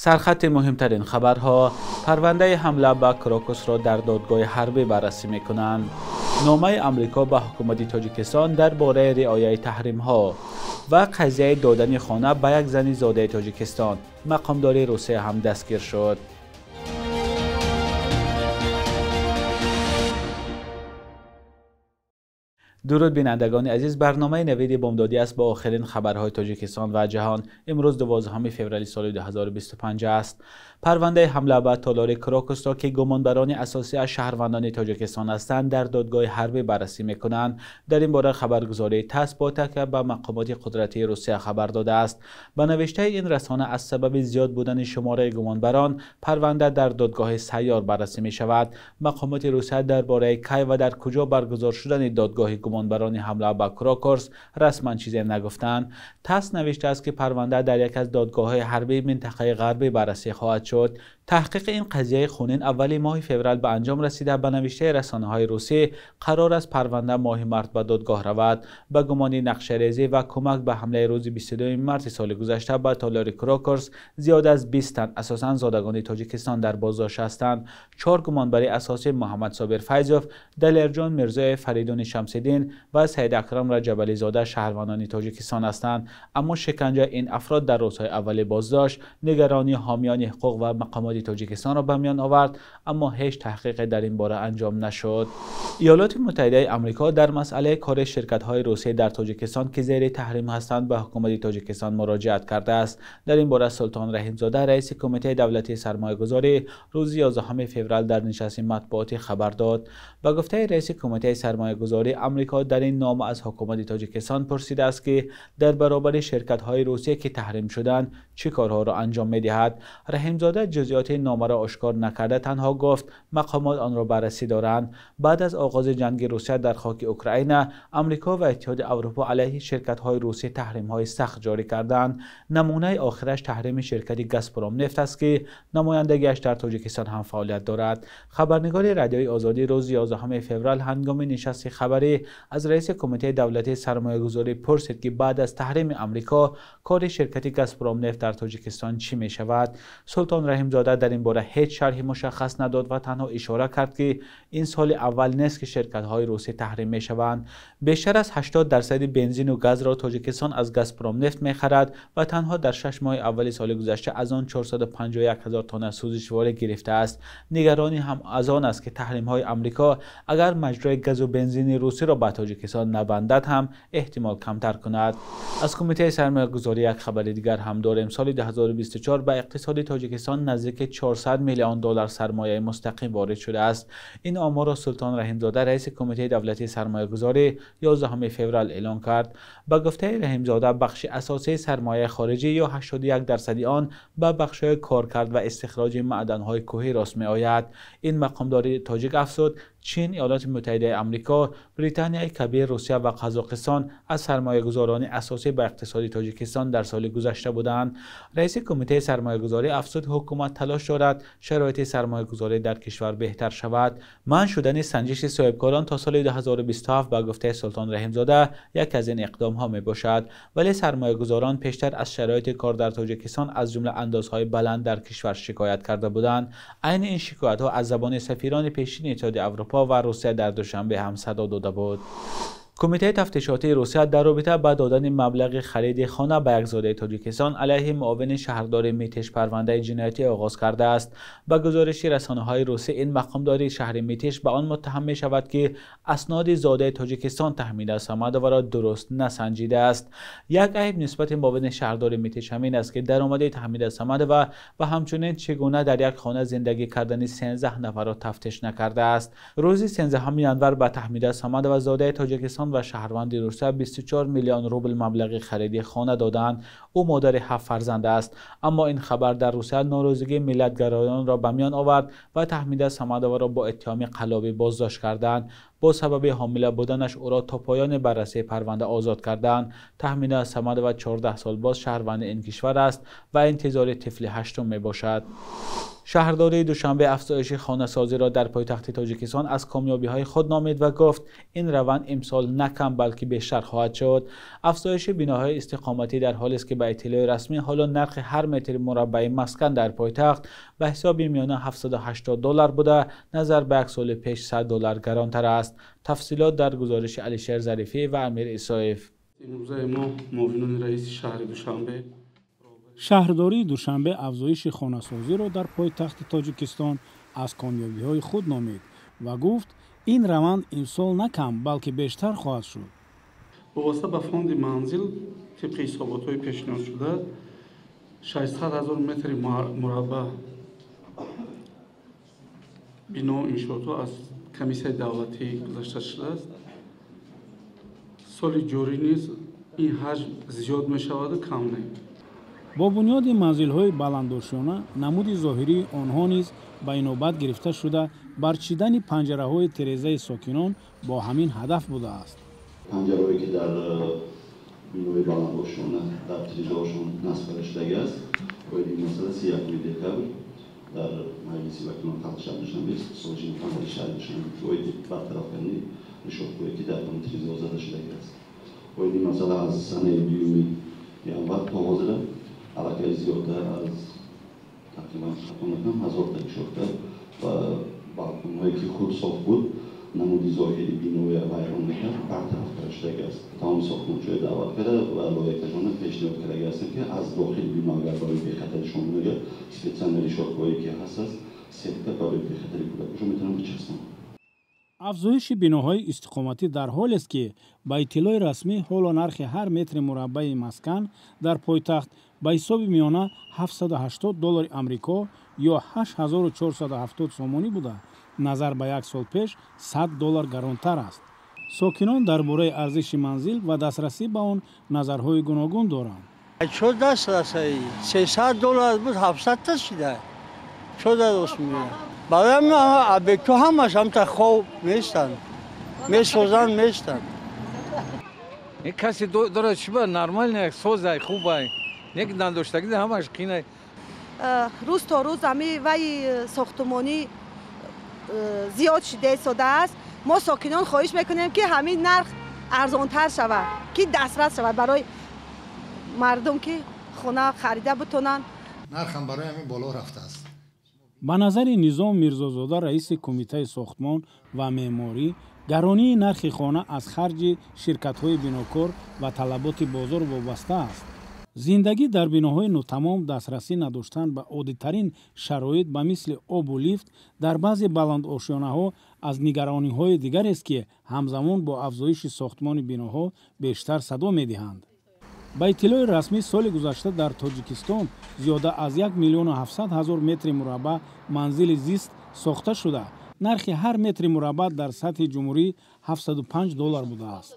Сархати муҳимтарин хабарҳо: парвандаи ҳамла ба Крокусро дар додгоҳи ҳарбӣ баррасӣ мекунанд. Номаи Амрико ба ҳукумати Тоҷикистон дар бораи риояи таҳримҳо ва қазияи додани хона ба як зани зодаи Тоҷикистон. Мақомдори Русия ҳам дастгир шуд. Дуруд бинандагони азиз, барномаи Навиди Бомдодӣ аст бо охирин хабарҳои Тоҷикистон ва ҷаҳон. Имрӯз 12 феврали соли 2025 аст. Парвандаи ҳамла ба толори Крокусро, ки гумонбарони асосӣ аз шаҳрвандони Тоҷикистон ҳастанд, дар додгоҳи ҳарбӣ баррасӣ мекунанд. Дар ин бора хабаргузории ТАСС бо такя ба мақомоти қудратии Русия хабар додааст. Ба навиштаи ин расона, аз сабаби зиёд будани шумораи гумонбарон, парванда дар додгоҳи сайёр баррасӣ мешавад. Мақомоти Русия дар бораи кай ва дар куҷо баргузор шудани додгоҳи гумонбарони ҳамла ба Крокус расман чизе нагуфтанд. ТАСС навиштааст, ки парванда дар яке аз додгоҳҳои ҳарбии минтақаи ғарбӣ баррасӣ хоҳад шуд. Таҳқиқи ин қазияи хунин аввали моҳи феврал ба анҷом расида, ба навиштаи расонаҳои русӣ қарор аст парванда моҳи март ба додгоҳ равад. Ба гумони нақшарезӣ ва кӯмак ба ҳамлаи рӯзи 22 марти соли гузашта ба толори Крокус зиёд аз 20 тан, асосан зодагони Тоҷикистон, дар боздошт ҳастанд. 4 гумонбари асосӣ Муҳаммад Собир Файзов, Далерҷон Мирзоев, Фаридун Шамсиддин ва Саид Акрам Раҷабализода шаҳрвандони Тоҷикистон ҳастанд. Аммо шиканҷаи ин афрод дар рӯзҳои аввали боздошт нигаронии ҳомиёни ҳуқуқ ва мақомоти Тоҷикистонро ба миён овард, аммо ҳеҷ таҳқиқе дар ин бора анҷом нашуд. Иёлоти Муттаҳидаи Амрико дар масъалаи кори ширкатҳои Русия дар Тоҷикистон, ки зери таҳрим ҳастанд, ба ҳукумати Тоҷикистон муроҷиат кардааст. Дар ин бора Султон Раҳимзода, раиси Кумитаи давлатии сармоягузорӣ, рӯзи 11 феврал дар нишасти матбуотӣ хабар дод. Ба гуфтаи раиси Кумитаи сармоягузорӣ, Амрико дар ин нома аз ҳукумати Тоҷикистон пурсидааст, ки дар баробари ширкатҳои Русия, ки таҳрим шуданд, чӣ корҳоро анҷом медиҳад. Раҳимзода ҷузъиёти номаро ошкор накарда, танҳо гуфт мақомот онро баррасӣ доранд. Баъд аз оғози ҷанги Русия дар хоки Украина, Амрико ва Иттиҳоди Аврупо алайҳи ширкатҳои Русия таҳримҳои сахт ҷорӣ карданд. Намунаи охираш таҳрими ширкати Газпром нефт аст, ки намояндагиаш дар Тоҷикистон ҳам фаъолият дорад. Хабарнигори Радиои Озодӣ рӯзи 11 феврал ҳангоми нишасти хабарӣ аз раиси Кумитаи давлатии сармоягузорӣ пурсид, ки баъд аз таҳрими Амрико кори ширкати Газпром нефт дар Тоҷикистон чӣ мешавад. Султон Раҳимзода дар ин бора ҳеҷ шарҳи мушаххас надод ва танҳо ишора кард, ки ин соли аввал нест, ки ширкатҳои русӣ таҳрим мешаванд. Бештар аз 80% бензину газро Тоҷикистон аз Газпром нефт мехарад ва танҳо дар 6 моҳи аввали соли гузашта аз он 451 ҳазор тонна сӯзишворӣ гирифтааст. Нигаронӣ ҳам аз он аст, ки таҳримҳои Амрико агар маҷрои газу бензини русиро ба Тоҷикистон набандад ҳам эҳтимол камтар кунад. Аз Кумитаи сармоягузорӣ як хабари дигар ҳам дорем. Соли 2024 ба иқтисоди Тоҷикистон наздики 400 миллион доллар сармояи мустақим ворид шудааст. Ин оморро Султон Раҳимзода, раиси Кумитаи давлатии сармоягузорӣ, 11 феврал эълон кард. Ба гуфтаи Раҳимзода, бахши асосии сармояи хориҷӣ ё 81% он ба бахшҳои коркард ва истихроҷи маъданҳои кӯҳӣ рост меояд. Ин мақомдори тоҷик афзуд, Чин, Иёлоти Муттаҳидаи Амрико, Британияи Кабир, Русия ва Қазоқистон аз сармоягузорони асосӣ ба иқтисоди Тоҷикистон дар соли гузашта буданд. Раиси Кумитаи сармоягузорӣ афзуд, ҳукумат талош дорад шароити сармоягузорӣ дар кишвар беҳтар шавад. Манъ шудани санҷиши соҳибкорон то соли 2027 ба гуфтаи Султон Раҳимзода яке аз ин иқдомҳо мебошад. Вале сармоягузорон пештар аз шароити кор дар Тоҷикистон, аз ҷумла андозҳои баланд дар кишвар, шикоят карда буданд. Айни ин шикоятҳо аз забони сафирони пешини Иттиҳоди Аврупо ва Русия дар Душанбе ҳам садо дода буд. Кумитаи тафтишотии Русия дар робита ба додани маблағи хариди хона ба як зодаи Тоҷикистон алайҳи муовини шаҳрдори Митиш парвандаи ҷиноятӣ оғоз кардааст. Ба гузориши расонаҳои русӣ, ин мақомдори шаҳри Митиш ба он муттаҳам мешавад, ки асноди зодаи Тоҷикистон Таҳмида Самадоваро дуруст насанҷидааст. Як айб нисбати муовини шаҳрдори Митиш ҳамин аст, ки даромади Таҳмида Самадова ва ҳамчунин чӣ гуна дар як хона зиндагӣ кардани 13 нафарро тафтиш накардааст. Рӯзи 13 январ ба Таҳмида Самадова, зодаи Тоҷикистон ва шаҳрванди Русия, 24 миллион рубл маблағи хариди хона доданд. Ӯ модари 7 фарзанд аст. Аммо ин хабар дар Русия норозигии миллатгароёнро ба миён овард ва Таҳмида Самадоваро бо иттиҳоми қаллобӣ боздошт карданд. Бо сабаби ҳомила буданаш ӯро то поёни баррасии парванда озод карданд. Таҳмида Самадова 14 сол боз шаҳрванди ин кишвар аст ва интизори тифли 8 мебошад. Шаҳрдории Душанбе афзоиши хонасозиро дар пойтахти Тоҷикистон аз комёбиҳои худ номид ва гуфт ин раванд имсол на кам балки бештар хоҳад шуд. Афзоиши биноҳои истиқоматӣ дар ҳолест ки ба иттилои расмӣ ҳоло нархи ҳар метри мураббаи маскан дар пойтахт ба ҳисоби миёна $780 буда, назар ба як соли пеш $100 гаронтар аст. Тафсилот дар гузориши Алишер Зарифӣ ва Амир Исоев. Имрӯзаи мо муовинони раиси шаҳри Душанбе. Шаҳрдории Душанбе афзоиши хонасозиро дар пойтахти Тоҷикистон аз комёбиҳои худ номид ва гуфт, ин раванд имсол на кам, балки бештар хоҳад шуд. Бовоста ба фонди манзил тибқи ҳисоботҳои пешниҳодшуда 600 ҳазор метри мураббаъ бино иншоотҳо аз комиссияи давлатӣ гузашта шудааст. Соли ҷорӣ низ ин ҳаҷм зиёд мешаваду кам не. Бо бунёди манзилҳои баландошёна намуди зоҳирии онҳо низ ба инобат гирифта шуда, барчидани панҷараҳои терезаи сокинон бо ҳамин ҳадаф будааст. Панҷараҳое ки дар бинои баландошёна дар терезаҳошон насб карда шудагӣ аст, оид ин масъала 31 декабр дар маҷлиси вакилон халқи шаҳри Душанбе созиши муқаррари шаҳри Душанбе оид бартараф кардани решоткое ки дар ҳамин терезаҳо зада шудагӣ аст. Оид ин масъала аз санаи 2 январ то ҳозира аллакай зиёда аз тақрибан хато накунам 1000 та решотка ва балконҳое ки худ соф буд намуди зоҳири биноя вайрон мекард бартараф карда шудагӣ аст. Тамоми сохтмончиҳои даъват карда ва лоиҳакашона пешниҳод кардагӣ ҳастем, ки аз дохили бино агар барои бехатаришон мегӯяд специально решоткаҳое ки ҳаст аст сетка барои бехатари кӯдакошон метавонанд бичаспонанд. Афзоиши биноҳои истиқоматӣ дар ҳолест, ки ба иттилои расмӣ ҳоло нархи ҳар метри мураббаи маскан дар пойтахт ба ҳисоби миёна $780 Амрико ё 8470 сомонӣ буда, назар ба як сол пеш $100 гаронтар аст. Сокинон дар бораи арзиши манзил ва дастрасӣ ба он назарҳои гуногун доранд. Чо дастрасӣ? $300 буд, 700 та шида. Чо даст мегирад? Барои мо объектҳо ҳамаш ҳамта хоб нестанд, месозанд, нестанд. Касе дорад чиба нормально созай, хубай. Не ки надоштагӣ ҳамаш қинай. Рӯз то рӯз ҳами вай сохтмонӣ зиёд шуда истодааст. Мо сокинон хоҳиш мекунем, ки ҳамин нарх арзонтар шавад, ки дастрас шавад барои мардум, ки хона харида битонанд. Нархам барои ҳамин боло рафтааст. Ба назари Низом Мирзозода, раиси кумитаи сохтмон ва меъморӣ, гаронии нархи хона аз харҷи ширкатҳои бинокор ва талаботи бозор вобаста аст. Зиндагӣ дар биноҳои нотамом, дастрасӣ надоштан ба оддитарин шароит ба мисли обу лифт дар баъзе баландошёнаҳо аз нигарониҳои дигарест, ки ҳамзамон бо афзоиши сохтмони биноҳо бештар садо медиҳанд. Ба иттилои расмӣ соли гузашта дар Тоҷикистон зиёда аз 1 700 000 метри мураббаъ манзили зист сохта шуда, нархи ҳар метри мураббаъ дар сатҳи ҷумҳурӣ $705 будааст.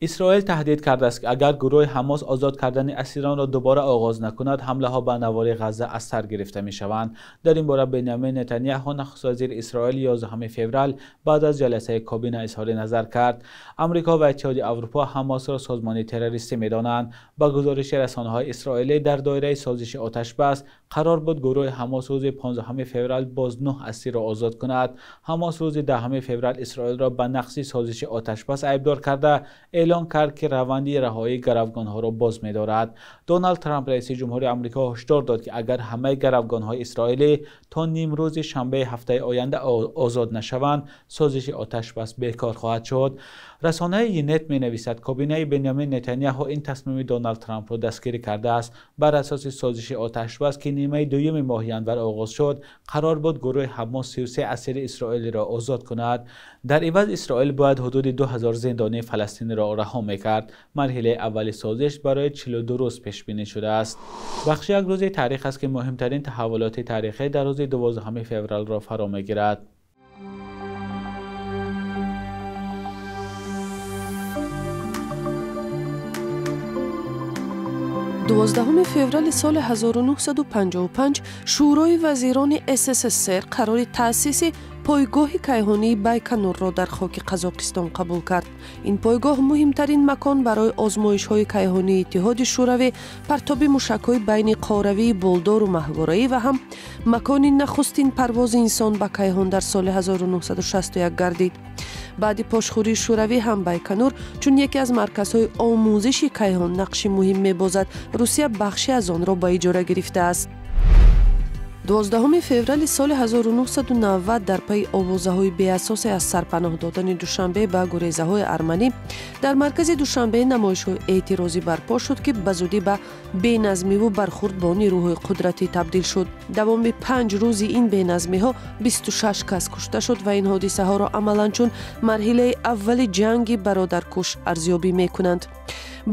Исроил таҳдид кардааст, ки агар гурӯҳи Ҳамос озод кардани асиронро дубора оғоз накунад, ҳамлаҳо ба навори Ғазза аз сар гирифта мешаванд. Дар ин бора Бенямин Нетаняҳу, нахуствазири Исроил, 11 феврал баъд аз ҷаласаи кабина изҳори назар кард. Амрико ва Иттиҳоди Аврупо Ҳамосро созмони террористӣ медонанд. Ба гузориши расонаҳои исроилӣ дар доираи созиши оташбас қарор буд гурӯҳи Ҳамос рӯзи 15 феврал боз 9 асирро озод кунад. Ҳамос рӯзи 10 феврал Исроилро ба нақзи созиши оташбас айбдор карда, эълон кард, ки раванди раҳоии гаравгонҳоро боз медорад. Доналд Трамп, раиси ҷумҳури Амрико, ҳушдор дод, ки агар ҳамаи гаравгонҳои исроилӣ то нимрӯзи шанбеи ҳафтаи оянда озод нашаванд, созиши оташбас бекор хоҳад шуд. Расонаи Йнет менависад, кабинаи Бенямин Нетаняҳу ин тасмими Доналд Трампро дастгирӣ кардааст. Бар асоси созиши оташбас, ки нимаи дуюми моҳи январ оғоз шуд, қарор буд гурӯҳи Ҳамос 33 асири исроилиро озод кунад. Дар иваз Исроил бояд ҳудуди 2000 зиндонии фаластиниро раҳо мекард. Марҳилаи аввали созиш барои 42 рӯз пешбинӣ шудааст. Бахши як рӯзи таърих аст, ки муҳимтарин таҳаввулоти таърихӣ дар рӯзи 12 февралро фаро мегирад. 12 феврали соли 1955 Шӯрои вазирони СССР қарори таъсиси пойгоҳи кайҳонии Байконурро дар хоки Қазоқистон қабул кард. Ин пойгоҳ муҳимтарин макон барои озмоишҳои кайҳонии Иттиҳоди Шӯравӣ, партоби мушакҳои байни қоравии болдору маҳвораӣ ва ҳам макони нахустин парвози инсон ба кайҳон дар соли 1961 гардид. Баъди пошхӯрии Шӯравӣ ҳам Байконур чун яке аз марказҳои омӯзиши кайҳон нақши муҳим мебозад. Русия бахше аз онро ба иҷора гирифтааст. 12 феврали соли 1990 дар пайи овозаҳои беасосе аз сарпаноҳ додани Душанбе ба гурезаҳои арманӣ дар маркази Душанбе намоишҳои эътирозӣ барпо шуд, ки ба зудӣ ба беназмиву бархурд бо нерӯҳои қудратӣ табдил шуд. Давоми 5 рӯзи ин беназмиҳо 26 кас кушта шуд ва ин ҳодисаҳоро амалан чун марҳилаи аввали ҷанги бародаркуш арзёбӣ мекунанд.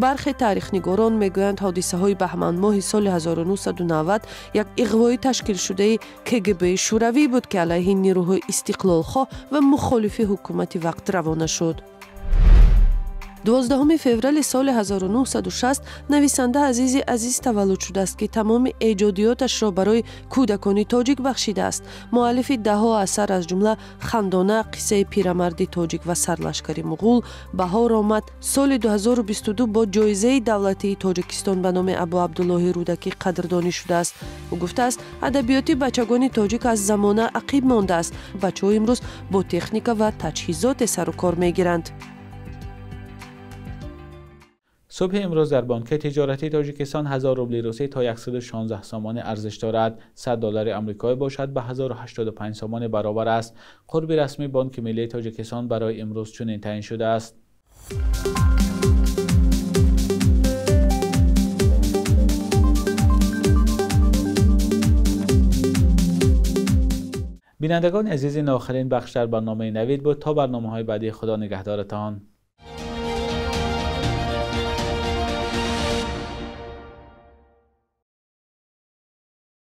Бархе таърихнигорон мегӯянд, ҳодисаҳои баҳманмоҳи соли 1990 як иғвои ташкилшудаи КГБ-и Шӯравӣ буд, ки алайҳи нерӯҳои истиқлолхоҳ ва мухолифи ҳукумати вақт равона шуд. 12 феврали соли 1960 нависанда Азизи Азиз таваллуд шудааст, ки тамоми эҷодиёташро барои кӯдакони тоҷик бахшидааст. Муаллифи даҳҳо асар аз ҷумла Хандона, қиссаи пирамарди тоҷик ва сарлашкари муғул, Баҳор омад соли 2022 бо ҷоизаи давлатии Тоҷикистон ба номи Абу Абдуллоҳи Рӯдакӣ қадрдонӣ шудааст. Ӯ гуфтааст, адабиёти бачагони тоҷик аз замона ақиб мондааст. Бачаҳо имрӯз бо техника ва таҷҳизоте сару кор мегиранд. Субҳи имрӯз дар бонки тиҷоратии Тоҷикистон 1000 рубли русӣ то 116 сомонӣ арзиш дорад. 100 доллари амрикоӣ бошад ба 1085 сомонӣ баробар аст. Қурби расмии Бонки миллии Тоҷикистон барои имрӯз чунин таъин шудааст. Бинандагони азиз, ин охирин бахш дар барномаи Навид буд. То барномаҳои баъдӣ, Худо нигаҳдоратон.